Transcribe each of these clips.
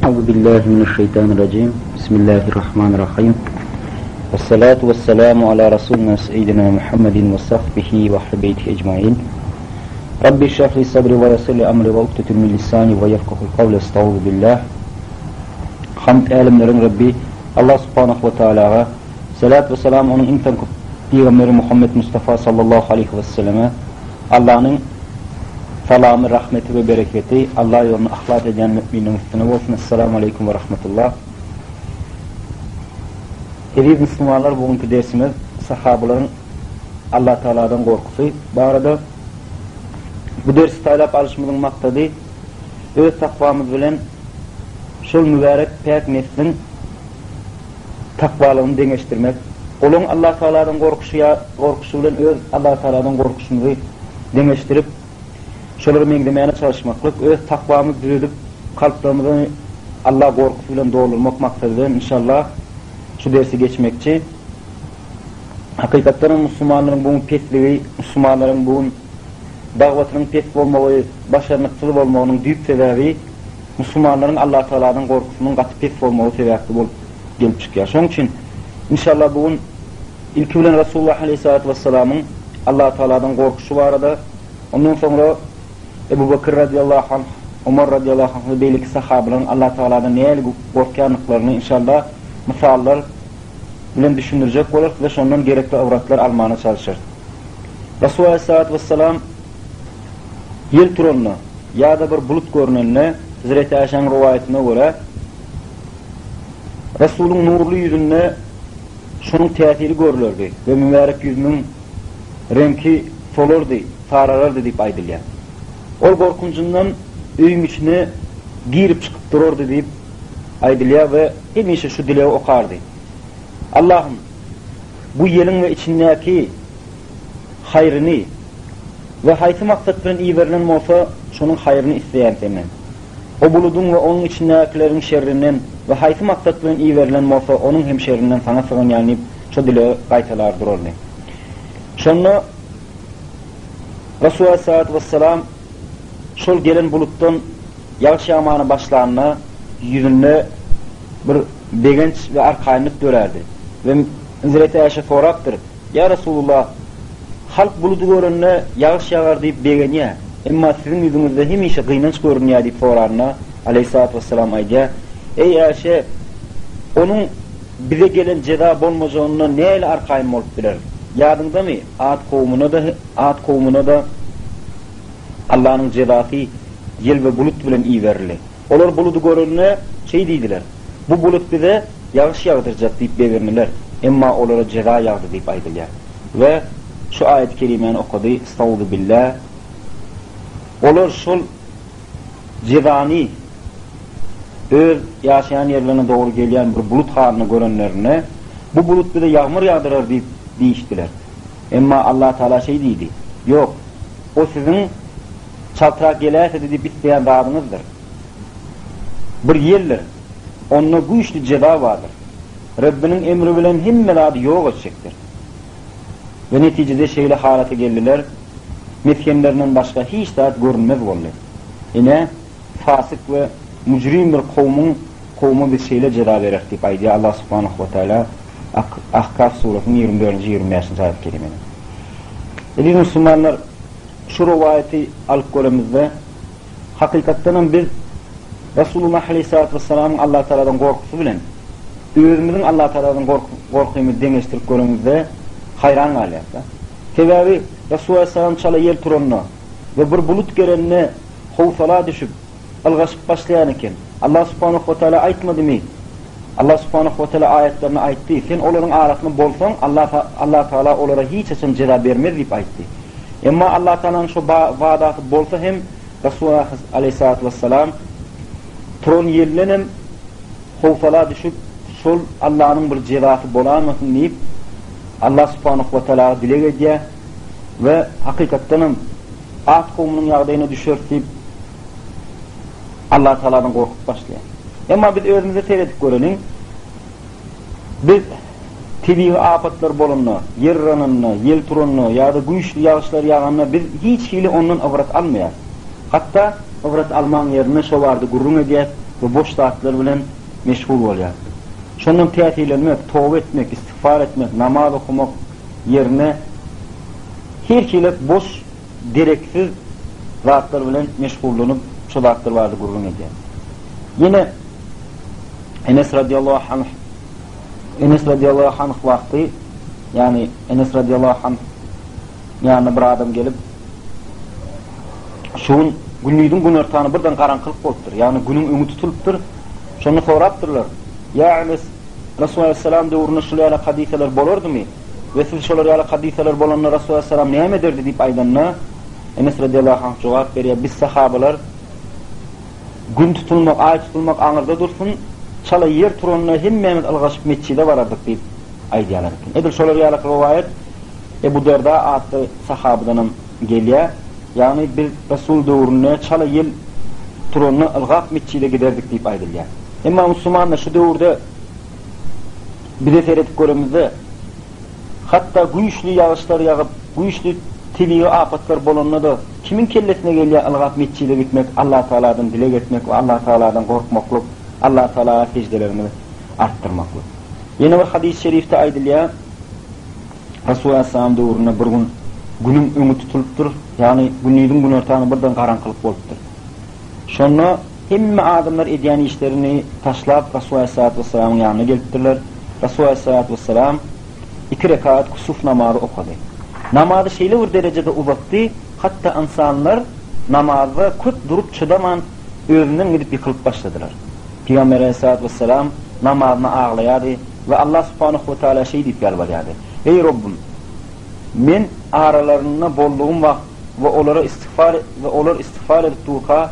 Euzu billahi mineşşeýtanirrajim. Bismillahirrahmanirrahim. Vessalatu vesselamu ala rasulina seyyidina Muhammedin ve sahbihi ve ahli beytihi ecmaîn. Rabbi şrah li sadri ve yessir li emri ve ukdeten min lisani ve yefkahu kavli. Estaizu billah. Hamd älemleriň Rabbi Allah subhanahu ve tealaga salat ve selam onuň iň soňky pygamberi Muhammed Mustafa sallallahu aleyhi ve selleme Allanyň salamy, rahmeti we bereketi Allah ýolunda yhlas edýän müminleriň üstüne bolsun. Essalamu aleýkum we rahmetullah. Eziz musulmanlar, bu günki dersimiz sahabalaryň Allah Tagaladan gorkusy barada. Bu dersi saýlap alyşymyzyň maksady öz takwamyz bilen şol mübärek päk nesliň takwalygyny deňeşdirmek, olaryň Allah Tagaladan gorkuşy ýa gorkuşy bilen öz Allah Tagaladan gorkuşymyzy deňeşdirip, şolara meňzemäne çalyşmaklyk, öz takwamyzy düzedip, kalplarymyzy Allah gorkusy bilen doldurmak maksady bilen inşallah şu dersi geçmekçi. Hakykatdan hem musulmanlaryň bu gün pesligi, musulmanlaryň bu gün dagwatynyň pes bolmagy, başarnyksyz bolmagynyň düýp sebäbi musulmanlaryň Allah Tagaladan gorkusynyň gaty pes bolmagy sebäpli bolup gelip çykýar. Şonuň üçin inşallah bu gün ilki bilen Rasulullah aleýhissalatu wessalamyň Allah Tagaladan gorkuşy barada, ondan soňra Ebu Bekir radiýallahu anh, Omar radiýallahu anh we beýleki sahabalaryň Allah Tagaladan nähili gorkýandyklaryny inşallah mysallar bilen düşündirjek bolarys we şondan gerekli ybratlar almana çalyşarys. Rasul aleýhissalatu wessalam ýel turanda ýa-da bir bulut görnende, Hezreti Äşäniň rowaýatyna görä, Resulyň nurly ýüzünde şonuň täsiri görülerdi we mübärek ýüzüniň reňki solardy, sararardy diýip aýdylýar. Ol gorkunjyndan öýüň içine girip-çykyp durardy diýip aýdylýar we hemişe şu dilegi okardy, Allahym, bu ýeliň we içindäki haýryny we haýsy maksat bilen iberilen bolsa, şonuň haýryny isleýän Senden. O buludyň we onuň içindäkileriň şerrinden we haýsy maksat bilen iberilen bolsa, onuň hem şerrinden Saňa sygynýan diýip, şo dilegi gaýtalar durardy. Şonda Resul aleyhissalatu vesselam şol gelen bulutdan ýagyş ýagmana başlanda, ýüzünde bir begenç we arkaýynlyk dörärdi we Hezreti Äşe sorapdyr, Ýa Resulullah, halk buludy görende ýagyş ýagar diýip begenýär, emma siziň ýüzüňizde hemişe gynanç görünýär diýip soranda, aleýhissalatu wessalam aýdýar, Eý Äşe, onuň bize gelen jeza bolmajagyndan nähili arkaýyn bolup bileris? Ýadyňdamy, Ad kowumyna-da Ad kowumyna-da Allanyň jezasy ýel we bulut bilen iberildi. Olar buludy görende şeý diýdiler, Bu bulut bize ýagyş ýagdyrjak diýip begendiler, emma olara jeza ýagdy diýip aýdylýar. We şu aýaty kerimäni okady, Estagfirullah, Olar şol jezany öz ýaşaýan ýerlerine dogry gelýän bir bulut halyna görenlerinde, Bu bulut bize ýagmyr ýagdyrar diýip diýişdiler. Emma Allatagala şeý diýdi, Ýok, o siziň çaltrak geläýsedi diýip isleýän zadyňyzdyr. Bir ýeldir. Onda güýçli jeza bardyr. Rebbiniň emri bilen hemme zady ýok etjekdir. We netijede şeýle halata geldiler, mesgenlerinden başga hiç zat görünmez boldy. Ine, fasyk we müjrim bir kowumyň kowuma biz şeýle jeza bereris diýip aýdýar Allah subhanahu we taala Ahkaf surasynyň 24-nji 25-nji aýat kerimede. Eziz musulmanlar, şu rowaýaty alyp göremizde, Hakykatdanam biz Resulullah aleýhissalatu wessalamyň Allatagaladan gorkusy bilen özümiziň Allatagaladan gorkymyzy deňeşdirip görenimizde haýran galýarys. Sebäbi Resulullah aleýhissalam çala ýel turanda we bir bulut gelende howsala düşüp, ylgaşyp başlaýan eken. Allah subhanahu we taala aýtmadymy? Allah subhanahu we taala aýatlarynda aýtdy, Sen olaryň arasynda bolsaň, Allah Allatagala olara hiç haçan jeza bermez diýip aýtdy. Emma Allatagalanyň şo wadasy bolsa hem Resulullah aleýhissalatu wessalam turan ýeldenem howsala düşüp, şol Allanyň bir jezasy bolaýmasyn diýip, Allah subhanahu we taalaga dileg edýär we hakykatdanam At kowumynyň ýagdaýyna düşeris diýip, Allatagaladan gorkup başlaýar. Emma biz özümize seredip göreliň. Biz tebigy apatlar bolanda, ýer yrananda, ýel turanda ýa-da güýçli ýagyşlar ýaganda biz hiç hili ondan ybrat almaýarys. Hatda ybrat almagyň ýerine şo barada gürrüň edýäris. we boş zatlar bilen meşgul bolýar. Şondan täsirlenmek, toba etmek, istigfar etmek, namaz okamak ýerine her hili boş, dereksiz zatlar bilen meşgullanyp, şo zatlar barada gürrüň edýär. Ýene Enes radiýallahu anh Enes radiýallahu anh wagty, ýagny Enes radiýallahu anh ýanyna bir adam gelip, Şu gün gündiziň günortany birden garaňkylyk bolupdyr. Ýagny günüň öňi tutulypdyr. Şonda sorapdyrlar, Ýa Enes, Resul aleýhissalam döwründe şul ýaly hadysalar bolardymy? We siz şolar ýaly hadysalar bolanda Resul aleýhissalam näme ederdi diýip aýdanda, Enes radiýallahu anh jogap berýär, Biz sahabalar gün tutulmak, aý tutulmak aňyrda dursun, çala ýer turanda hemmämiz ylgaşyp metjide barardyk diýip aýdýarlar eken. Edil şolar ýaly rowaýat Ebu Derda atly sahabydanam gelýär. Ýagny biz Resul döwründe çala ýel turanda ylgap metjide giderdik diýip aýdylýar. Emma musulmanlar şu döwürde bize seredip göremizde hatda güýçli ýagyşlar ýagyp, güýçli tebigy apatlar bolanda-da kimiň kellesine gelýär ylgap metjide gitmek, Allatagaladan dileg etmek we Allatagaladan gorkmaklyk, Allatagalaga sejdelerimizi artdyrmaklyk. Ýene bir hadys-y şerifde aýdylýar, Resul aleýhissalam döwründe bir gün Günüň öňi tutulypdyr, ýagny gündiziň günortany birden garaňkylyk bolupdyr. Şonda hemme adamlar edýän işlerini taşlap Resul aleýhissalatu wessalamyň ýanyna gelipdirler. Resul aleýhissalatu wessalam iki rekagat kusuf namazy okady. Namazy şeýle bir derejede uzatdy, hatda ynsanlar namazda köp durup çydaman özünden gidip ýykylyp başladylar. Pygamber aleýhissalatu wessalam namazyna aglaýardy we Allah subhanahu we taala şeý diýip ýalbarýardy, Eý Robbum! Men aralarynda boldugym wagt we olara istigfar we olar istigfar edip durka,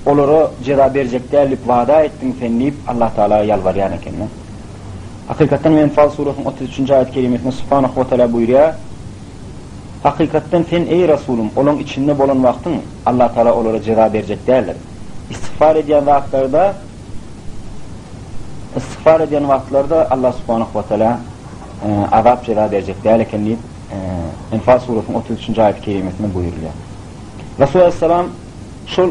olara jeza berjek däl diýip wada etdiň Sen diýip Allah Tagala ýalbarýan ekenler. Hakykatdan hem Enfal surasynyň 33-nji aýat kerimesinde Subhanahu we Taala buýurýar, Hakykatdan sen eý Rasulym olaň içinde bolan wagtyň Allah Tagala olara jeza berjek däldir. Istigfar edýän zatlarda Istigfar edýän wagtlarda Allah subhanahu we taala azap jeza berjek däl eken diýip Enfal surasynyň 33-nji aýaty kerimesinde buýrulýar. Rasul aleyhissalam şol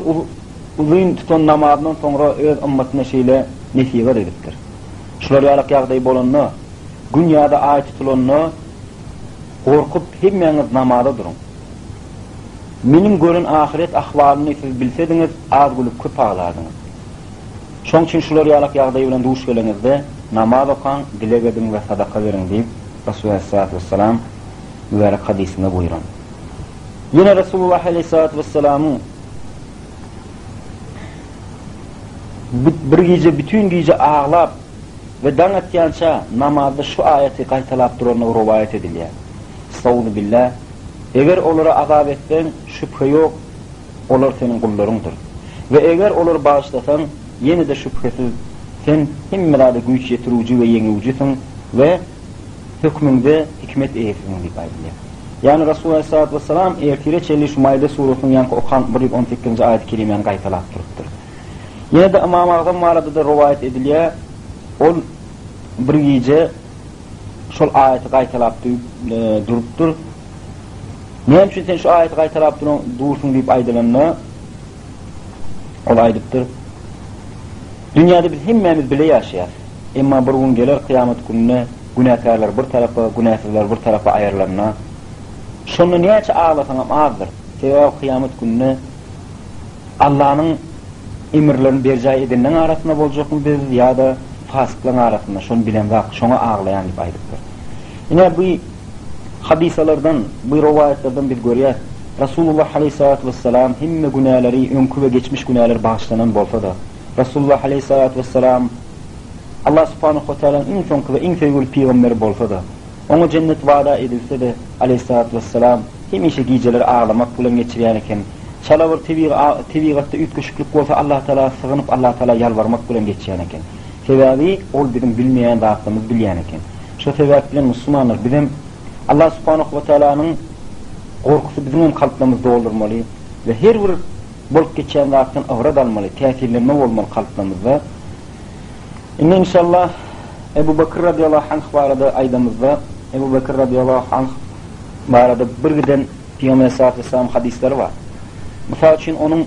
uzyn tutan namazyndan soňra öz ymmatyna şeýle nesihat edipdir. Şular ýalak ýagdaý bolanda, gün ýa-da aý tutulanda gorkup hemmäňiz namaza duruň. Meniň gören ahyret ahwalyny siz bilsediňiz, az gülüp köp aglardyňyz. Şoň üçin şular ýalak ýagdaý bilen duş geleňizde, namaz okaň, dileg ediň we sadaka beriň diýip, Resulullah aleýhissalatu wessalam mübärek hadysynda buýran. Ýene Resulullah aleýhissalatu wessalamyň bir gije bütin gije aglap we daň atýança namazda şu aýaty gaýtalap durandygy rowaýat edilýär. Estagfirullah. Eger olara azap etseň, şübhe ýok, olar seniň gullaryňdyr. We eger olary bagyşlasaň, ýene-de şübhesiz, Sen hemme zada güýç ýetirüji we ýeňiwjisiň we hökmüňde hikmet eýesisiň diýip aýdylýar. Ýagny Resulullah aleyhissalatu wessalam ertire çenli şu Maide surasynyň ýaňky okan 118-nji aýaty-kerimäni gaýtalap durupdyr. Ýene-de Ymam Agzam barada-da rowaýat edilýär, ol bir gije şol aýaty gaýtalap durupdyr. Näme üçin sen şu aýaty gaýtalap dursuň diýip aýdylanda, ol aýdypdyr, Dünýäde biz hemmämiz bile ýaşaýas. Emma bir gün geler kyýamat gününe günäkärler bir tarapa, günäsizler bir tarapa aýrylanda, şonda näçe aglasaňam azdyr. Sebäbi kyýamat gününe Allanyň emrlerini berjaý edenleň arasynda boljakmy biz ýa-da fasyklaryň arasynda, şony bilemzak, şoňa aglaýan diýip aýdypdyr. Ine bu hadysalardan, bu rowaýatlardan biz görýäs, Rasulullah aleýhissalatu wessalam hemme günäleri, öňki we geçmiş günäleri bagyşlanan bolsa-da, Rasulullah aleýhissalatu wessalam Allah subhanahu we tealanyň iň soňky we iň söýgüli pygamberi bolsa-da, Oňa jennet wada edilse-de, aleýhissalatu wessalam, hemişe gijeleri aglamak bilen geçirýän eken. Çala bir tebigy tebigatda üýtgeşiklik bolsa Allatagala sygynyp Allatagala ýalbarmak bilen geçýän eken. Sebäbi ol biziň bilmeýän zatlarymyzy bilýän eken. Şo sebäp bilen musulmanlar bizem Allah subhanahu we tealanyň gorkusy biziň hem kalplarymyzy doldurmaly we her bir bolup geçýän zatdan ybrat almaly, täsirlenme bolmaly kalplarymyzda. Indi inşallah Ebu Bekir radiýallahu anh barada aýdamyzda, Ebu Bekir radiýallahu anh barada bir giden Pygamber aleyhissalatu vesselam hadyslary bar. Mysal üçin onuň.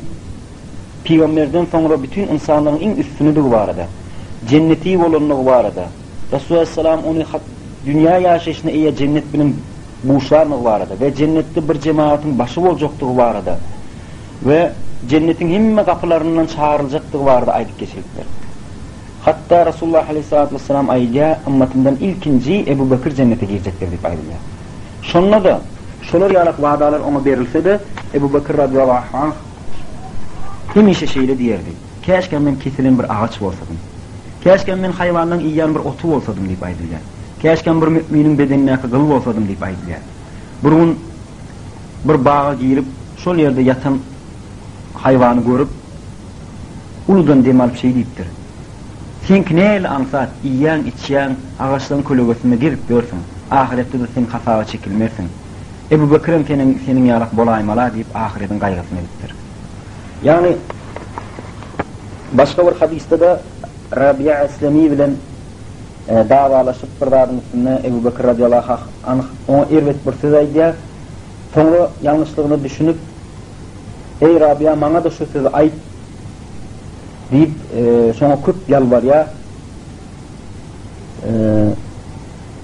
Pygamberden soňra bütin ynsanlaryň iň üstünidigi barada, jenneti bolandygy barada, Resulullah aleyhisselam ony dünýä ýaşaýşyna eýe jennet bilen buşlandygy barada we jennetde bir jemagatyň başy boljakdygy barada we jennetiň hemme gapylaryndan çagyryljakdygy barada aýdyp geçilipdir. Hatda Resulullah aleyhissalatu vesselam aýdýar, Ymmatymdan ilkinji Ebu Bekir jennete girjekdir diýip aýdylýar. Şonda-da, şolar ýalak wadalar oňa berilse-de, Ebu Bekir radiyallahu anh hemişe şeýle diýerdi, Käşgä men kesilen bir agaç bolsadym. Käşgä men haýwanlaň iýýän bir oty bolsadym diýip aýdylýar. Käşgä bir mü'miniň bedenindäki gyl bolsadym diýip aýdylýar. Bir gün bir baga girip, şol ýerde ýatan haýwany görüp, uludan dem alyp şeý diýipdir, Seňki nähili aňsat, iýýäň, içýäň, agaçlaryň kölegesinde gezip ýörsüň. Ahyretde-de sen hasaba çekilmersiň. Ebu Bekirem seniň seniň ýalak bolaýmala diýip ahyrediň gaýgysyny edipdir. Ýagny başga bir hadysda-da Rabi'a Eslemi bilen dawalaşyp bir zadyň üstünde Ebu Bekir radiallahu anh oňa erbet bir söz aýdýar. Soňra ýalňyşlygyna düşünip, Eý Rabia maňa-da şu sözi aýt diýip şoňa köp ýalbarýar.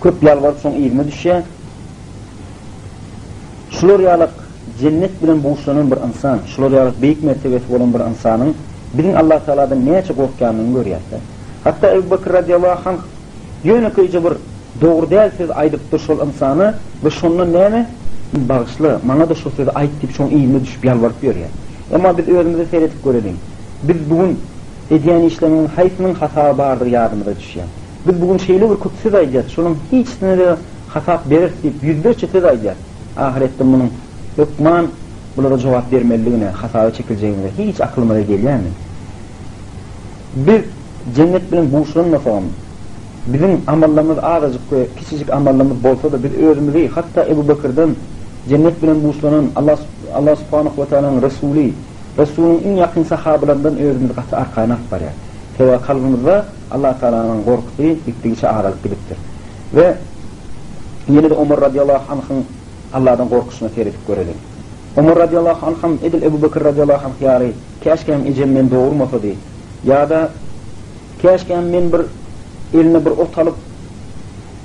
Köp ýalbaryp şoň yzyna düşýär. Şular ýalak jennet bilen buşlanan bir ynsan, şular ýalak beýik mertebesi bolan bir ynsanyň biziň Allah Tagaladan näçe gorkýanyny görýäs-de. Hatda Ebu Bekir radiýallahu anh ýönekeýje bir dogry däl söz aýdypdyr şol ynsana we şondan näme, Bagyşla, maňa-da şu sözi aýt diýip şoň yzyna düşüp ýalbaryp ýörýär. Emma biz özümize seredip göreliň. Biz bu gün edýän işlerimiziň haýsynyň hasaby bardygy ýadymyza düşýär. Biz bu gün şeýle bir köp söz aýdýarys, şolaryň hiçisine-de hasap bereris diýip ýüzlerçe söz aýdýarys. Ahyretde munuň hökman bulara jogap bermelidigine, hasaba çekiljegimize hiç akylymyza gelýärmi? Biz jennet bilen buşlanmasagam, biziň amallarymyz azajyk we kiçijik amallarymyz bolsa-da, biz özümizi hatda Ebu Bekirden jennet bilen buşlanan Allah Allah subhanahu we taalaň Resuly, Resulyň iň ýakyn sahabalaryndan özümizi gaty arkaýyn alyp barýarys. Sebäbi kalbymyzda Allah Tagalanyň gorkusy gitdigiçe azalyp gidipdir. We ýene-de Omar radiýallahu anhyň Allahdan gorkuşyna seredip göreliň. Omar radiýallahu anh hem edil Ebu Bekir radiýallahu anh ýaly, Käşgäm ejem meni dogurmasady ýa-da Käşgäm men bir eline bir ot alyp,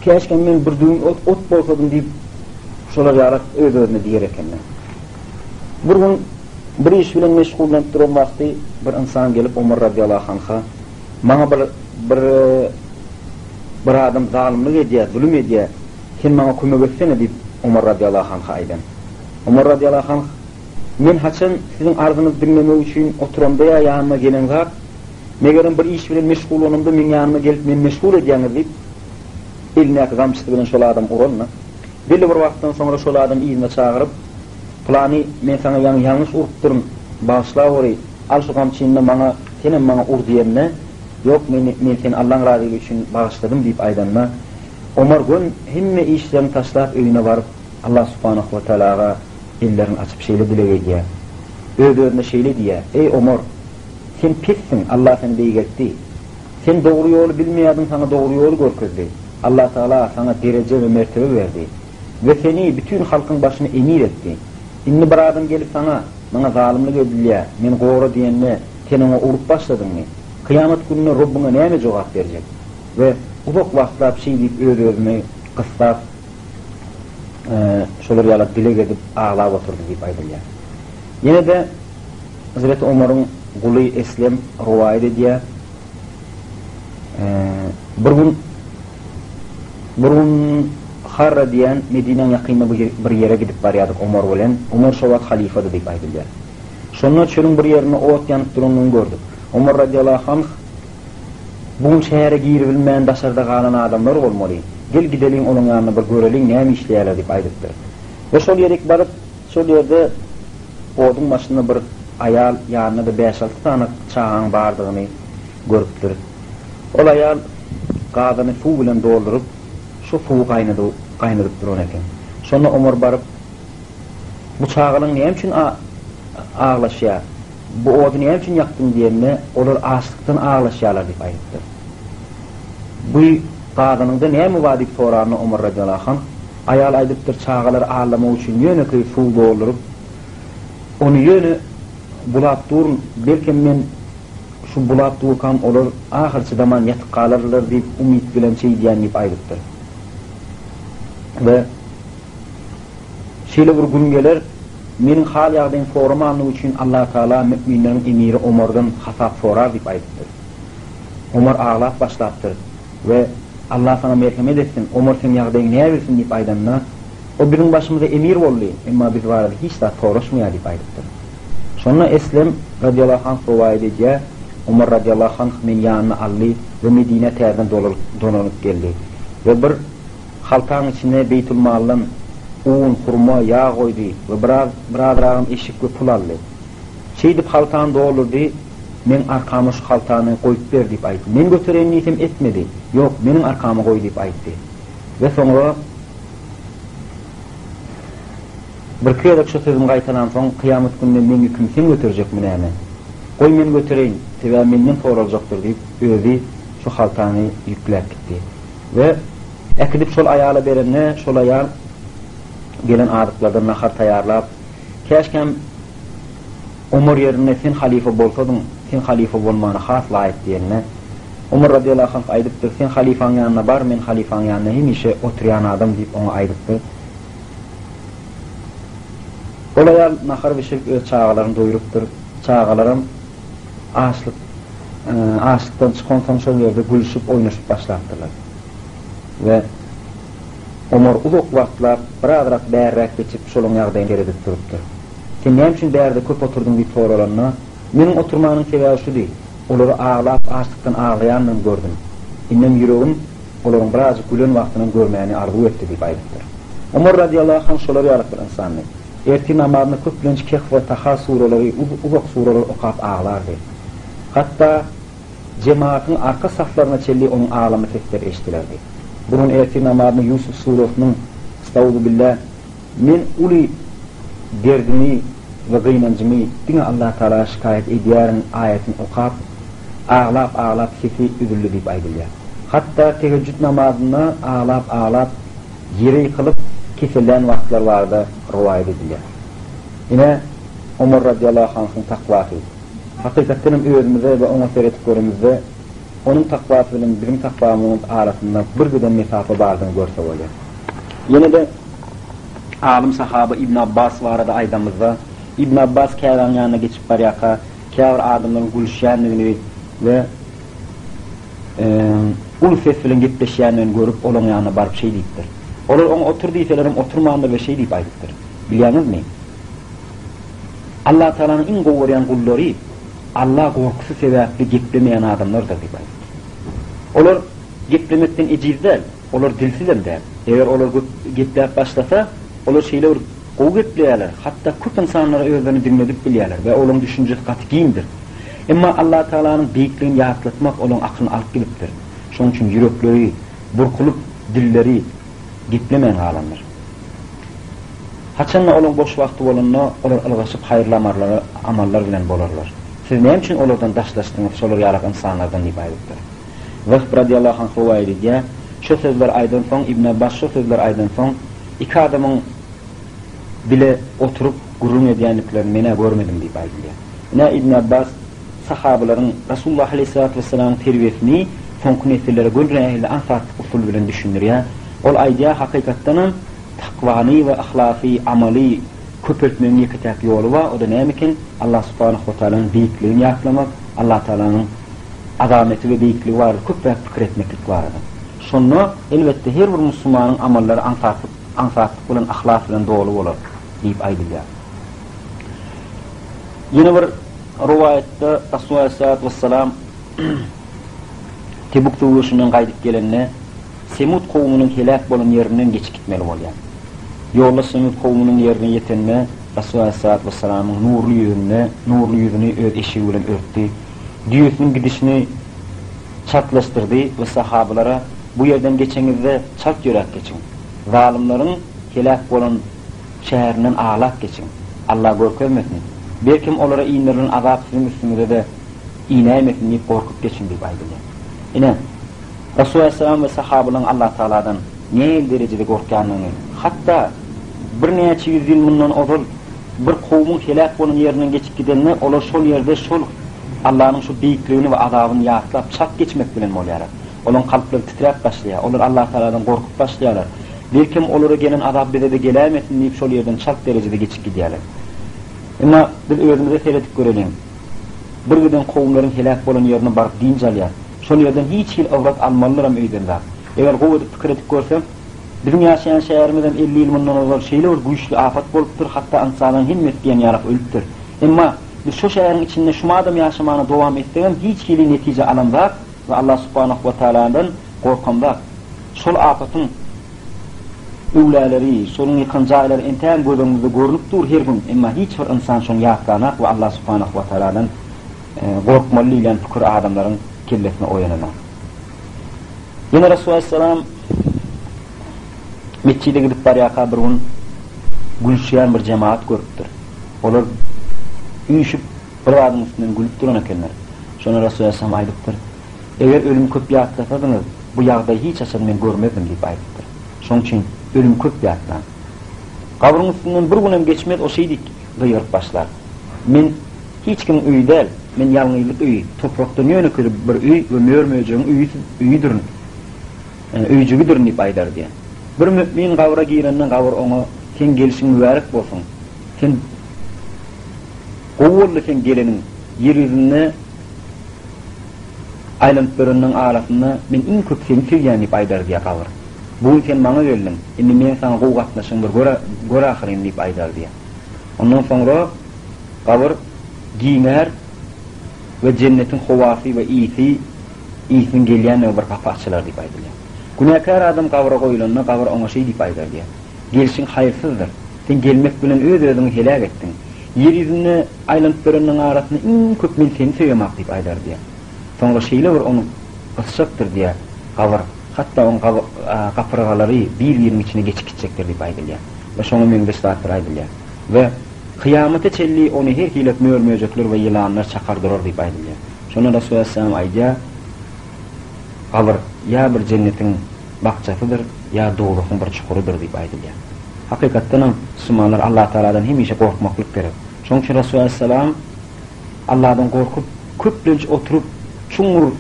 käşgäm men bir düwün ot, ot bolsadym diýip, şolar ýaly öz-özüne diýer ekenler. Bir gün bir iş bilen meşgullanyp duran wagty bir ynsan gelip Omar radiýallahu anha, Maňa bir bir bir adam zalymlyk edýär, zulum edýär, sen maňa kömek etsene diýip Omar radiýallahu anha aýdan. Omar radiýallahu anh, Men haçan siziň arzyňyzy diňlemek üçin oturamda ýa ýanyma gelen zat, megerem bir iş bilen meşgullanamda meň ýanyma gelip meni meşgul edýäňiz diýip, elindäki gamçysy bilen şol adamy uranda, belli bir wagtdan soňra şol adamy yzyna çagyryp, Pylany, men saňa ýaňy ýalňyş urupdyryn, bagyşlaweri, al şu gamçyny-da maňa, senem maňa ur diýende, Ýok, men, men seni Allaň razylygy üçin bagyşladym diýip aýdanda, Omar gön hemme işlerini taşlap öýüne baryp, Allah subhanahu we tealaga ellerini açyp şeýle dileg edýär. Öz-özüne şeýle diýýär, Eý Omar! Sen pessiň, Allah seni beýgeltdi. Sen dogry ýoly bilmeýärdiň saňa dogry ýoly görkezdi. Allah Tagala saňa dereje we mertebe berdi. We seni bütin halkyň başyna emir etdi. Indi bir adam gelip saňa, Maňa zalymlyk edilýär, meni gora diýende, sen oňa urup başladyňmy? Kyýamat gününde Robbuňa näme jogap berjek? We uzak wagtlap şeý diýip öz-özüni gyssap, şolar ýaly dileg edip aglap oturdy diýip aýdylýar. Ýene-de Hezreti Omaryň guly Eslem rowaýat edýär. Bir gün bir gün Harra diýen Medinäň ýakynynda bir ýere gidip barýardyk Omar bilen. Omar şo wagt halyfady diýip aýdylýar. Şonda çölüň bir ýerinde ot ýanyp duranyny gördük. Omar radiýallahu anh Bu gün şähere giribilmän daşarda galan adamlar bolmaly. Gel gideliň olaň ýanyna bir göreliň näme işleýärler diýip aýdypdyr. We şol ýerik baryp, şol ýerde oduň başynda bir aýal, ýanynda-da bäş-alty sany çagaň bardygyny görüpdir. Ol aýal gazany suw bilen dolduryp, şo suwy gaýnadyp duran eken. Şonda Omar baryp, Bu çagalaň näme üçin aglaşýar? Bu ody näme üçin ýakdyň diýende, olar açlykdan aglaşýarlar diýip aýdypdyr. Bu gazanyňda näme bar diýip soranda Omar radiallahu anh, aýal aýdypdyr, çagalary aldamak üçin ýönekeý suw dolduryp, ony ýöne. bulap durun, belkem men şu bulap durkam olar ahyr çydaman ýatyp galarlar diýip umyt bilen şeýdýän diýip aýdypdyr. We şeýle bir gün geler, meniň hal-ýagdaýym soramanlygy üçin Allatagala müminleriň emiri Omardan hasap sorar diýip aýdypdyr. Omar aglap başlapdyr we Allah saňa merhemet etsin, Omar seň ýagdaýyňy näbilsin diýip aýdanda, O biziň başymyza emir boldy, emma biz barada hiç zat soraşmaýar diýip aýdypdyr. Şonda Eslem, radiýallahu anh, rowaýat edýär, Omar, radiýallahu anh, meni ýanyna aldy we Medinä täzeden dolanyp geldi we bir haltaň içine beýtulmaldan un, hurma, ýag goýdy we biraz birazragam eşik we pul aldy. Şeýdip haltany doldurdy, Meň arkama şu haltany goýup ber diýip aýtdy. Men götereýin diýsem etmedi. Ýok, meniň arkama goý diýip aýtdy. We soňra birki gezek şu sözüni gaýtalansoň, Kyýamat gününde meň ýükümi sen göterjekmi näme? Goý men götereýin, sebäbi menden soraljakdyr diýip, özi şu haltany ýükläp gitdi. We äkidip şol aýala berende, şol aýal gelen azyklardan nahar taýýarlap, Käşgäm Omar ýerinde sen halyfa bolsadyň, sen halyfa bolmana has laýyk diýende, Omar radiýallahu anh aýdypdyr, Sen halyfaň ýanyna bar, men halyfaň ýanynda hemişe oturýan adam diýip oňa aýdypdyr. Ol aýal nahar bişirip öz çagalaryny doýrupdyr. Çagalaram açlyk açlykdan çykansoň şol ýerde gülüşip oýnaşyp başlapdyrlar. We Omar uzak wagtlap birazrak bärräk geçip şolaň ýagdaýyna seredip durupdyr. Sen näme üçin bärde köp oturdyň diýip soralanda, Meniň oturmanyň sebäbi şudy, olary aglap açlykdan aglaýanyny gördüm. Indem ýüregim olaryň birazjyk gülen wagtynam görmäni arzuw etdi diýip aýdypdyr. Omar radiýallahu anh şolar ýalyk bir ynsandy. Ertir namazynda köplenç Kehf we Taha suralary, uzak suralary okap aglardy. Hatda jemagatyň arka saflaryna çenli onuň aglama sesleri eşidilerdi. Bir gün ertir namazynda Ýusuf surasynyň, Estagfurullah, Men uly derdimi we gynanjymy diňe Allatagala şikaýat edýärin aýatyny okap, aglap-aglap sesi üzüldi diýip aýdylýar. Hatda tehejjüt namazynda aglap-aglap ýere ýykylyp, kesellän wagtlary barada rowaýat edilýär. Ine, Omar radiýallahu anhyň takwasy. Hakykatdan hem özümize we oňa seredip göremizde, onuň takwasy bilen biziň takwamyzyň arasynda bir giden mesafe bardygyny görse bolýar. Ýene-de alym sahaba Ibn Abbas barada aýdamyzda, Ibn Abbas Käbäniň ýanyna geçip barýarka, käbir adamlaryň gülüşýändigini we uly ses bilen gepleşýändigini görüp, olaryň ýanyna baryp şeý diýipdir. Olar oňa otur diýselerem oturmandyr we şeý diýip aýdypdyr, Bilýäňizmi? Allatagalanyň iň gowy görýän gullary Alla gorkusy sebäpli geplemeýän adamlardyr diýip aýdypdyr. Olar geplemekden ejiz däl, olar dilsizem däl. Eger olar gepläp başlasa, olar şeýle bir gowy gepleýärler, hatda köp ynsanlara özlerini diňledip bilýärler we olaryň düşünjesi gaty giňdir. Emma Allatagalanyň beýikligini ýatlatmak olaryň akylyny alyp gidipdir. Şonuň üçin ýürekleri burkulyp, dilleri geplemän galandyr. Haçanda olaryň boş wagty bolanda, olar ylgaşyp haýyrly amarlara, amallar bilen bolarlar. Siz näme üçin olardan daşlaşdyňyz, şolar ýalak ynsanlardan diýip aýdypdyr. Wehb radiýallahu anh rowaýat edýär, Şo sözleri aýdansoň, Ibn Abbas şo sözleri aýdansoň, iki adamyň bile oturyp gürrüň edýändiklerini men-ä görmedim diýip aýdylýar. Ine, Ibn Abbas sahabalaryň Rasulullah aleýhissalatu wessalamyň terbiýesini soňky nesillere gör nähili aňsatlyk usuly bilen düşündirýär. Ol aýdýar, hakykatdanam takwany we yhlasy, amaly köpeltmegiň ýeke-täk ýoly bar, o-da näme eken? Allah subhanahu we taalanyň beýikligini ýatlamak, Allah taalanyň azameti we beýikligi barada köpräk pikir etmeklik barada. Şonda, elbetde, her bir musulmanyň amallary aňsatlyk, aňsatlyk bilen, yhlas bilen doly bolar diýip aýdylýar. Ýene bir rowaýatda Rasul aleýhissalatu wessalam Tebuk söweşinden gaýdyp gelende, Semud kowumynyň heläk bolan ýerinden geçip gitmeli bolýar. Ýolda Semud kowumynyň ýerine ýetende, Rasul aleýhissalatu wessalamyň nurly ýüzünde, nurly ýüzüni öz eşigi bilen örtdi. Düýesiniň gidişini çaltlaşdyrdy we sahabalara, Bu ýerden geçeňizde çalt ýöräp geçiň. Zalymlaryň heläk bolan şäherinden aglap geçiň. Allah görkezmesin. Belkem olara inderilen azap siziň üstüňize-de inäýmesin diýip gorkup geçiň diýip aýdylýar. Ine, Resul aleýhissalam we sahabalaryň Allatagaladan nähili derejede gorkýandygyny, hatda birnäçe ýüz ýyl mundan ozal. bir kowumyň heläk bolan ýerinden geçip gidende, olar şol ýerde şol Allanyň şu beýikligini we azabyny ýatlap, çalt geçmek bilen bolýarlar. Olaryň kalplary titräp başlaýar. Olar Allatagaladan gorkup başlaýarlar. Belkem olara gelen azap bize-de geläýmesin diýip şol ýerden çalt derejede geçip gidýärler. Emma biz özümize seredip göreliň. Bir giden kowumlaryň heläk bolan ýerine baryp dynç alýar. Şol ýerden hiç hili ybrat almalydyram öýdemzak. Eger gowy edip pikir edip görseň, biziň ýaşaýan şäherimizem 50 ýyl mundan ozal şeýle bir güýçli apat bolupdyr, hatda ynsanlaryň hemmesi diýen ýalak ölüpdir. Emma biz şo şäheriň içinde şumadam ýaşamana dowam etsegem hiç hili netije alamzak we Allah subhanahu we taaladan gorkamzak. Şol apatyň öwläleri, şonuň ýykan jaýlary entägem göz öňümizde görnüp dur her gün, emma hiç bir ynsan şony ýatlanak we Allah subhanahu we taaladan gorkmaly diýlen pikir adamlaryň kellesine oýananok. Ýene Resul aleyhisselam metjide gidip barýarka bir gün gülüşýän bir jemagat görüpdir. Olar üýşüp bir zadyň üstünden gülüp duran ekenler. Şonda Resul aleyhisselam aýdypdyr, Eger ölümi köp ýatlasadyňyz, bu ýagdaýy hiç haçan men görmezdim diýip aýdypdyr. Şonuň üçin ölümi köp ýatlaň. Gabryň üstünden bir günem geçmez o şeý diýip gygyryp başlar. Men hiç kimiň öýi däl, men ýalňyzlyk öýi, toprakdan ýönekeý bir öý we mör-möjegiň öýüdirin, öýjügidirin diýip aýdar diýen. Bir mümin gabra girende gabyr oňa, Seň gelşiň mübärek bolsun! Sen gowy boldy seň geleniň, ýer ýüzünde aýlanyp ýörenleň arasynda men iň köp seni söýýän diýip aýdar diýýär gabyr. Bu gün sen maňa geldiň, indi meň saňa gowy gatnaşygymy bir gör, gör ahyryn diýip aýdar diýýär. Ondan soňra gabyr giňär we jennetiň howasy we ysy, ysynyň gelýändigi bir gapy açylar diýip aýdylýar. Günäkär adam gabra goýlanda gabyr oňa şeý diýip aýdar diýýär, Gelşiň haýyrsyzdyr. Sen gelmek bilen öz-özüňi heläk etdiň. Ýer ýüzünde aýlanyp ýörenleň arasynda iň köp men seni söýemok diýip aýdar diýýär. Soňra şeýle bir ony gysjakdyr diýýär, gabyr, hatda oň gapyrgalary bir-biriniň içine geçip gitjekdir diýip aýdylýar. We şoňa meňzeş zatlar aýdylýar. We kyýamata çenli ony her hili mör-möjekler we ýylanlar çakar durar diýip aýdylýar. Şonda Resulullah aleyhisselam aýdýar, Gabyr ýa bir jennetiň bakjasydyr, ýa dowzahyň bir çukurydyr diýip aýdylýar. Hakykatdanam, musulmanlar Allatagaladan hemişe gorkmaklyk gerek. Şonuň üçin Resul aleýhissalam Alladan gorkup, köplenç oturyp, çuňňur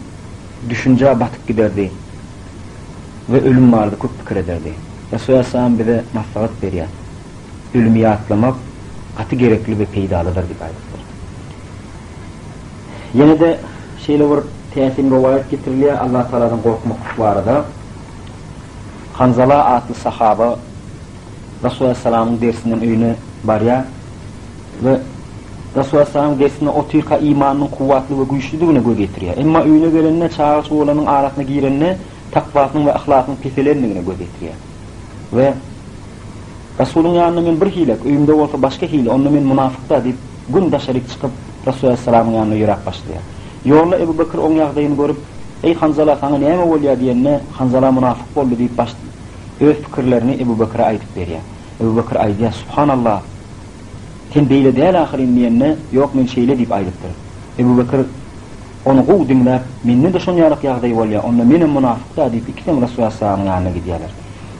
düşünjä batyp giderdi we ölüm barada köp pikir ederdi. Resul aleýhissalam bize maslahat berýär, Ölümi ýatlamak gaty gerekli we peýdalydyr diýip aýdypdyr. Ýene-de şeýle bir täsin rowaýat getirilýär Allatagaladan gorkmaklyk barada. Hanzala atly sahaba Resul aleýhissalamyň dersinden öýüne barýar we Resul aleýhissalamyň dersinde otyrka imanynyň kuwwatly we güýçlüdigine göz ýetirýär. Emma öýüne gelende çaga-çugalarynyň arasyna girende takwasynyň we yhlasynyň peselendigine göz ýetirýär. We Resulyň ýanynda men bir hilek, öýümde bolsa başga hili, onda men mynafyk-da diýip, gün daşaryk çykyp, Resul aleýhissalamyň ýanyna ýöräp başlaýar. Ýolda Ebu Bekr oň ýagdaýyny görüp, Eý, Hanzala, saňa näme bolýar diýende, Hanzala mynafyk boldy diýip baş öz pikirlerini Ebu Bekre aýdyp berýär. Ebu Bekr aýdýar, Subhanallah! Sen beýle däl ahyryn diýende, Ýok, men şeýle diýip aýdypdyr. Ebu Bekr ony gowy diňläp, Mende-de şon ýalak ýagdaý bolýar, onda menem mynafyk-da diýip ikisem Resul aleýhissalamyň ýanyna gidýärler.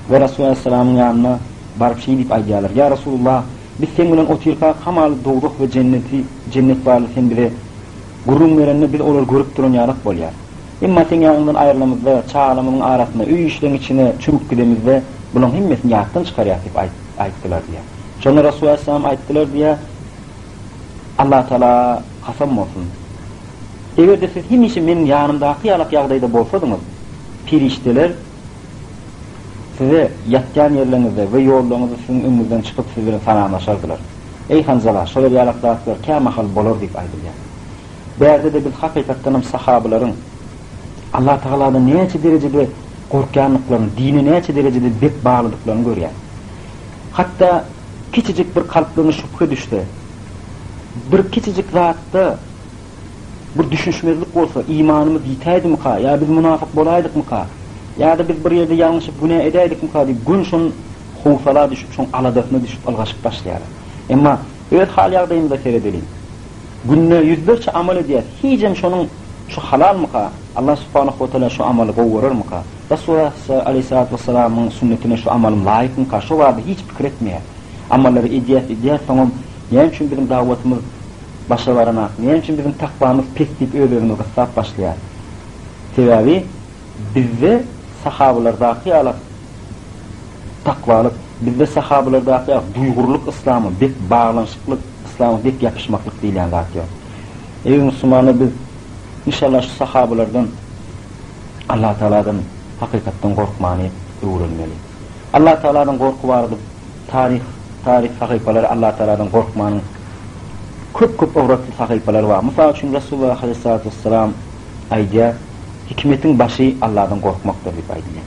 We Resul aleýhissalamyň ýanyna baryp şeý diýip aýdýarlar, Ýa Resulullah, biz seň bilen otyrkak hamala dowzah we jenneti, jennet barada sen bize gürrüň berende biz olary görüp duran ýalak bolýar. Emma seň ýanyňdan aýrylamyzda, çagalarymyzyň arasynda, öý işleň içine çümüp gidemizde bulaň hemmesini ýatdan çykarýas diýip aýtdylar diýýär. Şonda Resul aleýhissalam aýtdylar diýýär, Allatagala kasam bolsun! Eger-de siz hemişe meniň ýanymdaky ýalak ýagdaýda bolsadyňyz, perişdeler size ýatýan ýerleriňizde we ýollaryňyzda siziň öňüňizden çykyp siz bilen salamlaşardylar. Eý Hanzala, şolar ýalak zatlar kämahal bolar diýip aýdylýar. Bärde-de biz hakykatdanam sahabalaryň Allatagaladan näçe derejede gorkýandyklaryny, dine näçe derejede bek baglydyklaryny görýäris. Hatda kiçijik bir kalplaryna şübhe düşse, bir kiçijik zatda bir düşünişmezlik bolsa, imanymyz ýitäýdimika ýa biz mynafyk bolaýdykmyka, ýa-da biz bir ýerde ýalňyşyp günä edäýdikmika diýip gün şol howsala düşüp, şoň aladasyna düşüp ylgaşyp başlaýarlar. Emma öz hal-ýagdaýymyza seredeliň. Günde ýüzlerçe amal edýäs, hijem şonuň şu halalmyka, Allah subhanahu we taala şu amaly gowy görermika, Resulullah aleýhissalatu wessalamyň sünnetine şu amalym laýykmyka, şo barada hiç pikir etmeýäs. Amallary edýäs, edýäs, soňam. Näme üçin biziň dawatymyz başa baranak? Näme üçin biziň takwamyz pes diýip öz-özümizi gyssap başlaýarys. Sebäbi bizde sahabalardaky ýaly takwalyk, bizde sahabalardaky ýaly duýgurlyk yslama bek baglanyşyklyk, yslama bek ýapyşmaklyk diýilýän zat ýok. Eziz musulmanlar biz inşallah şu sahabalardan Allah Tagaladan hakykatdan gorkmany öwrenmeli. Allah Tagaladan gorky barada taryh taryh sahypalary Allah Tagaladan gorkmanyň köp köp ybratly sahypalary bar. Mysal üçin Resulullah aleyhissalatu vesselam aýdýar, Hikmetiň başy Allahdan gorkmakdyr diýip aýdylýar.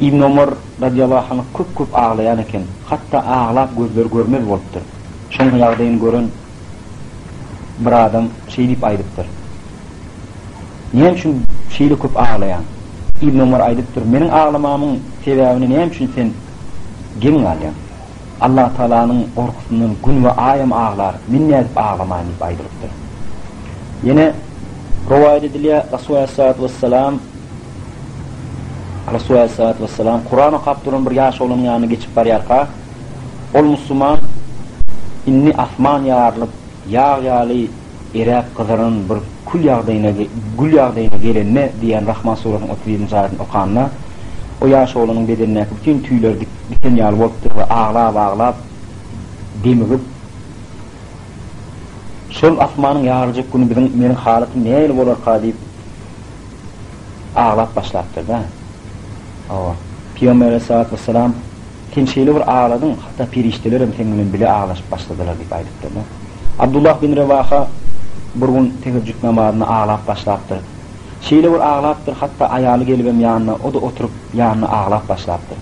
Ibn Omar radiallahu anh köp köp aglaýan eken. Hatda aglap gözleri görmez bolupdyr. Şoň ýagdaýyny gören bir adam şeý diýip aýdypdyr. Näme üçin şeýle köp aglaýaň? Ibn Omar aýdypdyr, Meniň aglamamyň sebäbini näme üçin sen geň galýaň? Allah Tagalanyň gorkusyndan gün we aýam aglar, men nädip aglamaýyn diýip aýdylypdyr. Ýene rowaýat edilýär, Rasul aleyhissalatu vesselam Rasul aleyhissalatu vesselam Kuran okap duran bir ýaş oglanyň ýanyna geçip barýarka, ol musulman indi asman ýarylyp, ýag ýaly eräp gyzaran bir kül ýagdaýyna gül ýagdaýyna gelende diýen Rahman surasynyň 31-nji aýatyny okanda, o ýaş oglanyň bedenindäki bütin tüýleri diken ýaly bolupdyr we aglap-aglap demigip, Şol asmanyň ýaryljak güni biziň meniň halatym nähili bolarka diýip aglap başlapdyr-da. Hawa, Pygamber aleyhissalatu vesselam, Sen şeýle bir agladyň, hatda perişdelerem seň bilen bile aglaşyp başladylar diýip aýdypdyr-da. Abdullah bin Rewaha bir gün tehejjüt namazynda aglap başlapdyr. Şeýle bir aglapdyr, hatda aýaly gelibem ýanyna, o-da oturyp ýanynda aglap başlapdyr.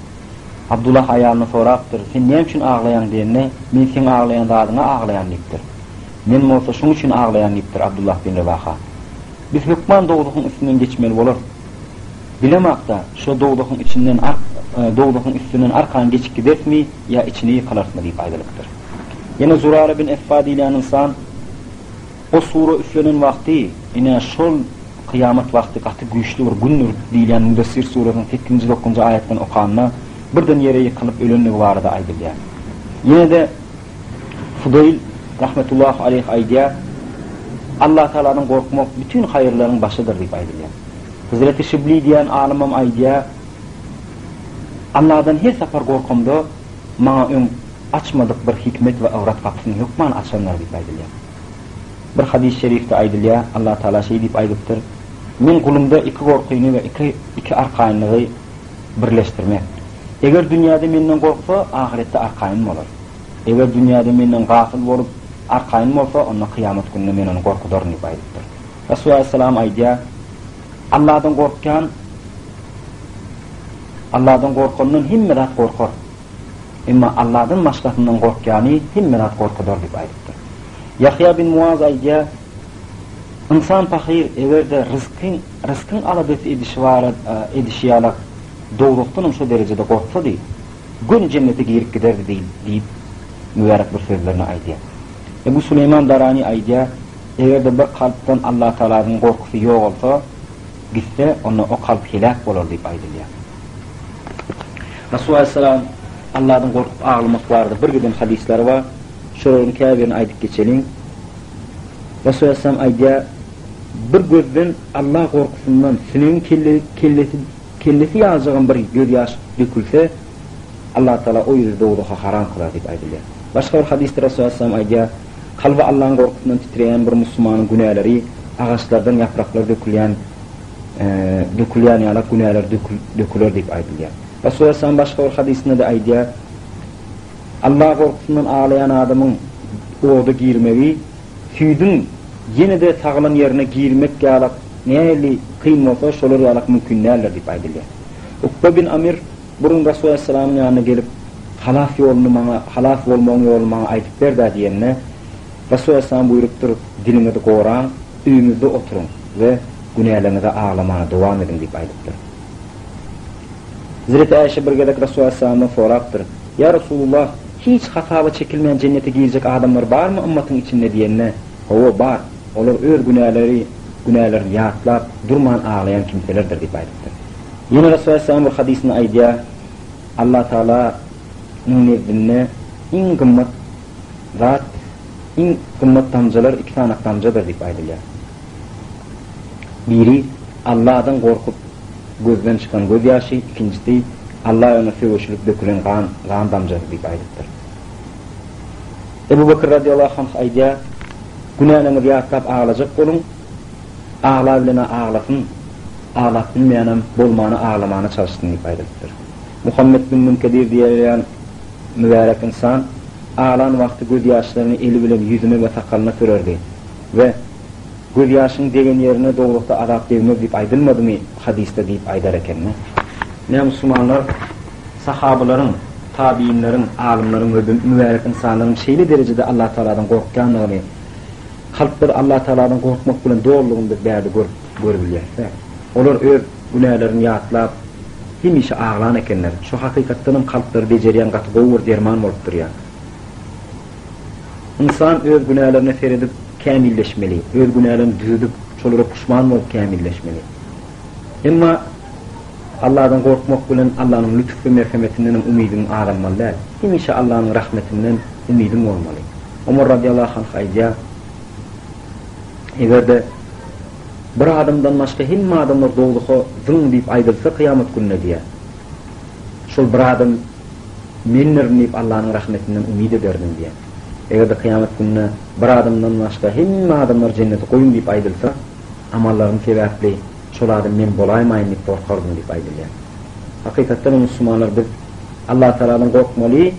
Abdullah aýalyna sorapdyr, Sen näme üçin aglaýaň diýende, Men seň aglaýan zadyňa aglaýan diýipdir. Men bolsa şuň üçin aglaýan diýipdir Abdullah bin Rewaha. Biz hökman dowzahyň üstünden geçmeli bolarys. Bilemakda, şo dowzahyň içinden dowzahyň üstünden arkan geçip giderismi ýa içine ýykylarysmy diýip aýdylypdyr. Ýene Zurara bin Effa diýilýän ynsan o sura üflenen wagty, ine şol kyýamat wagty gaty güýçli bir gündür diýilýän Müdessir surasynyň sekizinji dokuzynjy aýatlaryny okanda birden ýere ýykylyp ölendigi barada aýdylýar. Ýene-de Fudaýl rahmetullahi aleýh aýdýar, Allah Tagaladan gorkmak bütin haýyrlaryň başydyr diýip aýdylýar. Hezreti Şibli diýen alymam aýdýar, Allahdan her sapar gorkamda maňa öň açmadyk bir hikmet we ybrat gapysyny hökman açandyr diýip aýdylýar. Bir hadys şerifde aýdylýar, Allah Tagala şeý diýip aýdypdyr, Men gulumda iki gorkyny we iki iki arkaýynlygy birleşdirmek. Eger dünýäde menden gorksa, ahyretde arkaýyn bolar. Eger dünýäde menden gafyl bolup, arkaýyn bolsa, onda kyýamat gününde men ony gorkudaryn diýip aýdypdyr. Resul alaýhyssalam aýdýar, Allahdan gorkýan Allahdan gorkandan hemme zat gorkar. Emma Allahdan başgasyndan gorkýany hemme zat gorkudar diýip aýdypdyr. Ýahýa bin Muaz aýdýar, Ynsan pahyr eger-de ryzkyň ryzkyň aladasy edişi barada edişi ýalak dowzahdanam şo derejede gorksady, göni jennete girip giderdi diýip diýip mübärek bir sözlerini aýdýar. Ebu Süleýman Darani aýdýar, Eger-de bir kalpdan Allatagaladyň gorkusy ýogalsa, gitse, onda o kalp heläk bolar diýip aýdylýar. Resul alaýhyssalam Alladan gorkup aglamak barada bir giden hadyslary bar. Şolaryň käbirini aýdyp geçeliň. Resul alaýhyssalam aýdýar, Bir gözden Allah gorkusyndan sinegiň kelle kellesi kellesi ýaljagam bir gözýaş dökülse, Allatagala o ýüzi dowzaha haram kylar diýip aýdylýar. Başga bir hadysda Resul alaýhyssalam aýdýar, Kalby Allaň gorkusyndan titreýän bir musulmanyň günäleri agaçlardan ýapraklar dökülýän dökülýän ýalak günäler döküler diýip aýdylýar. Resul aleyhissalam başga bir hadysynda-da aýdýar, Allah gorkusyndan aglaýan adamyň oda girmegi süýdüň ýene-de sagylan ýerine girmek ýalak nähili kyn bolsa şolar ýalak mümkin däldir diýip aýdylýar. Ukba bin Amir Bir gün Resul aleýhissalamyň ýanyna gelip, Halas ýoluny maňa, halas bolmagyň ýoluny maňa aýdyp ber-dä diýende, Resul aleýhissalam buýrupdyr, Diliňizi goraň, öýüňizde oturyň we günäleriňize aglamana dowam ediň diýip aýdypdyr. Hezreti Äşe bir gezek Resul aleýhissalamdan sorapdyr, Ýa Resulullah, hiç hasaba çekilmän jennete girjek adamlar barmy ymmatyň içinde diýende, Hawa, bar, olar öz günäleri, günälerini ýatlap, durman aglaýan kimselerdir diýip aýdypdyr. Ýene Resul aleýhissalam bir hadysynda aýdýar, Allah Tagalanyň nezdinde iň gymmat zat. Iň gymmat damjalar iki sanak damjadyr diýip aýdylýar. Biri Alladan gorkup gözden çykan göz ýaşy, ikinjisi Alla ýolunda söweşilip dökülen gan, gan damjasy diýip aýdypdyr. Ebu Bekir radiallahu anh aýdýar, Günäleriňizi ýatlap aglajak boluň, aglabilene aglasyn, aglap bilmeýänem bolmana aglamana çalyşsyn diýip aýdylypdyr. Muhammet bin Münkedir diýilýän mübärek ynsan aglan wagty göz ýaşlaryny eli bilen ýüzüne we sakalyna sürerdi we Göz ýaşyň degen ýerine dowzahda azap degmez diýip aýdylmadymy hadysda diýip aýdar ekenmi? Ine musulmanlar sahabalaryň, tabiinleriň, alymlaryň we mübärek ynsanlaryň şeýle derejede Allah Tagaladan gorkýandygyny, kalplary Allah Tagaladan gorkmak bilen doludygyny biz bärde görüp görübilýäris. Olar öz günälerini ýatlap hemişe aglan ekenler. Şu hakykatdanam kalplary bejerýän gaty gowy bir derman bolup durýar. Ynsan öz günälerine seredip kämilleşmeli, öz günälerini düzedip, şolara puşman bolup kämilleşmeli. Emma Allahdan gorkmak bilen Allanyň lütuf we merhemetindenem umydyň azalmaly däl. Hemişe Allanyň rahmetinden umydyň bolmaly. Omar radiallahu anh aýdýar, Eger-de bir adamdan başga hemme adamlar dowzaha zyň diýip aýdylsa kyýamat gününe diýýär. Şol bir adam Mendirin diýip Allanyň rahmetinden umyt ederdim diýýär. Eger-de kyýamat gününe bir adamdan başga hemme adamlar jennete goýuň diýip aýdylsa, amallarym sebäpli şol adam men bolaýmaýyn diýip gorkardym diýip aýdylýar. Hakykatdan hem musulmanlar biz Allatagaladan gorkmaly,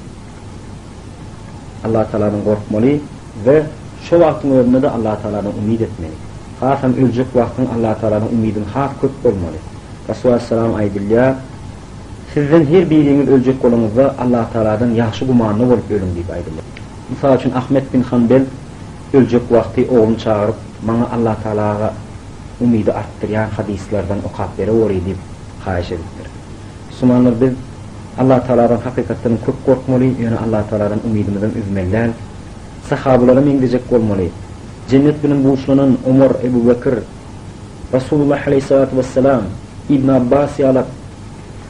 Allatagaladan gorkmaly we şo wagtyň özünde-de Allatagaladan umyt etmeli. Hasam öljek wagtyň Allatagaladan umydyň has köp bolmaly. Rasul aleyhissalam aýdylýar, Sizden her biriňiz öljek bolanyňyzda Allatagaladan ýagşy gumanda bolup ölüň diýip aýdylýar. Mysal üçin Ahmet bin Hanbel öljek wagty ogluny çagyryp, Maňa Allatagalaga umydy artdyrýan hadyslardan okap bereweri diýip haýyş edipdir. Musulmanlar biz Allatagaladan hakykatdanam köp gorkmaly, ýöne Allatagaladan umydymyzam üzmeli däl. Sahabalara meňzejek bolmaly. Jennet bilen buşlanan Omar, Ebu Bekir, Rasulullah aleýhissalatu wessalam, Ibn Abbas ýalak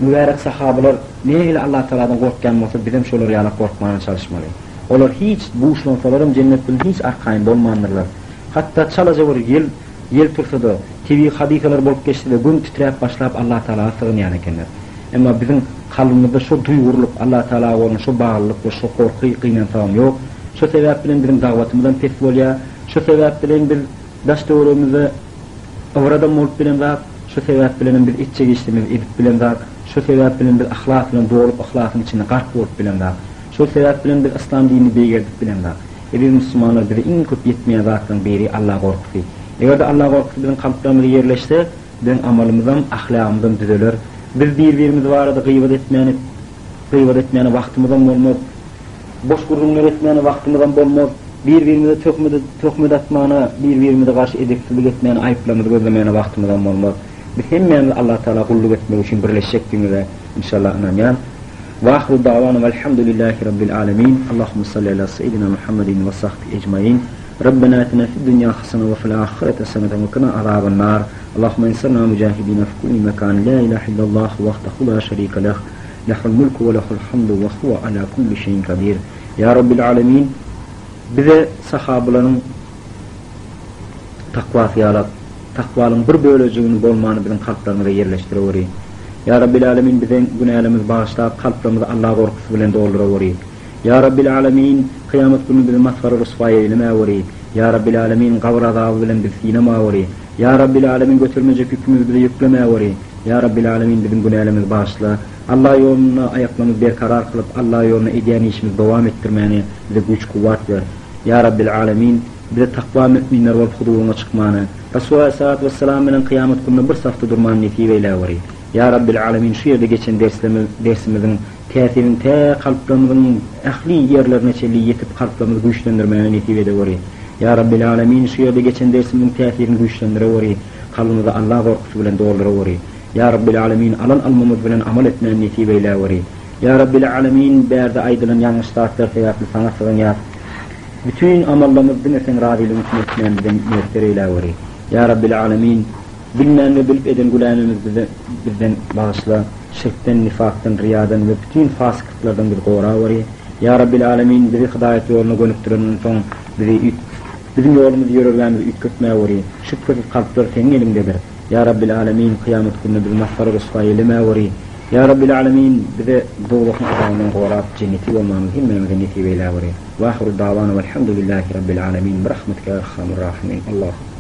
mübärek sahabalar nähili Allatagaladan gorkýan bolsa bizem şolar ýalak gorkmana çalyşmaly. Olar hiç buşlansalaram jennet bilen hiç arkaýyn bolmandyrlar. Hatda çalaja bir ýel ýel tursada, tebigy hadysalar bolup geçsede göni titräp başlap Allatagalaga sygynýan ekenler. Emma biziň kalbymyzda şo duýgurlyk, Allatagalaga bolan şo baglylyk we şo gorky gynansagam ýok. Şo sebäp bilen biziň dagwatymyzam pes bolýar. Şo sebäp bilen biz Daş-töweregimizde ybradam bolup bilen zat, şu sebäp bilenem biz etjek işimizi edip bilen zat, şu sebäp bilen biz yhlas bilen dolup yhlasyň içinde gark bolup bilen zat, şol sebäp bilen biz yslam dinini beýgeldip bilen zat. Eziz musulmanlar bize iň köp ýetmeýän zatlaryň biri Alla gorkusy. Eger-de Alla gorkusy biziň kalplarymyza ýerleşse, biziň amalymyzam, ahlagymyzam düzeler. Biz bir-birimiz barada gybat etmäni gybat etmäne wagtymyzam bolmaz. Boş gürrüňler etmäne wagtymyzam bolmaz. Bir-birimize töhmet töhmet atmana, bir-birimize garşy edepsizlik etmäne, aýyplarymyzy gözlemäne wagtymyzam bolmaz. Biz hemmämiz Allatagala gulluk etmek üçin birleşjekdigimize inşallah ynanýan. Wa ahyru dawana welhamdulillahi rabbil alemin. Allahumma salli ala seýidina Muhammedin we sahbihi ecmain. Rabbena atina fid dunýa hasana we fil ahireti hasanatan we kina azaban nar. Allahumma insurna mujahidina fi kulli mekan. La ilahe illallah wahdahu la şerike leh. Lehul mulku we lehul hamdu we huwe ala kulli şeýin kadir. Ýa Rabbil Alemin bize sahabalaryň takwasy ýalak takwalyň bir bölejigini bolmany biziň kalplarymyza ýerleşdireweri. Ýa Rabbil Alemin biziň günälerimizi bagyşlap kalplarymyzy Alla gorkusy bilen dolduraweri. Ýa Rabbil Alemin kyýamat güni bizi masgara ryswaý eýlemäweri. Ýa Rabbil Alemin gabyr azaby bilen bizi synamaweri. Ýa Rabbil Alemin götermejek ýükümizi bize ýüklemäweri. Ýa Rabbil Alemin biziň günälerimizi bagyşla. Alla ýolunda aýaklarymyzy berkarar kylyp, Alla ýolunda edýän işimizi dowam etdirmäne bize güýç-kuwwat ber. Ýa Rabbil Alemin, bize takwa mü'minler bolup huzuryňa çykmany, Rasul aleýhissalatu wessalam bilen kyýamat gününde bir safda durmany nesip eýläweri. Ýa Rabbil Alemin şu ýerde geçen derslerimiz dersimiziň täsirini tä kalplarymyzyň ähli ýerlerine çenli ýetip kalplarymyzy güýçlendirmäne nesip edeweri. Ýa Rabbil Alemin şu ýerde geçen dersimiziň täsirini güýçlendireweri, kalbymyzy Alla gorkusy bilen dolduraweri. Ýa Rabbil Alemin alan ylmymyz bilen amal etmäni nesip eýläweri. Ýa Rabbil Alemin bärde aýdylan ýalňyş zatlar sebäpli saňa sygynýas. Bütin amallarymyzy diňe seň razylygyň üçin etmäni bize miýesser eýläweri. Ýa Rabbil Alemin bilmän we bilip eden günälerimizi bize bizden bagyşla. Şirkden, nifakdan, riýadan we bütin fasykyklardan bizi goraweri. Ýa Rabbil Alemin bizi hydaýat ýoluna gönükdirenden soň. Bizi üýt Biziň ýolumyzy ýörelgämizi üýtgetmäweri. Şübhesiz kalplar Seň eliňdedir. Ýa Rabbil Alemin kyýamat gününde bizi masgara rüswaý eylemäweri. Ýa Rabbil Alemin bize dowzahyň azabyndan gorap jenneti bolmagymyzy hemmämize nesip eýläweri. Wa ahyru dawana welhamdulillahi Rabbil Alemin birahmatika ýa erhamur rahimin. Allahu.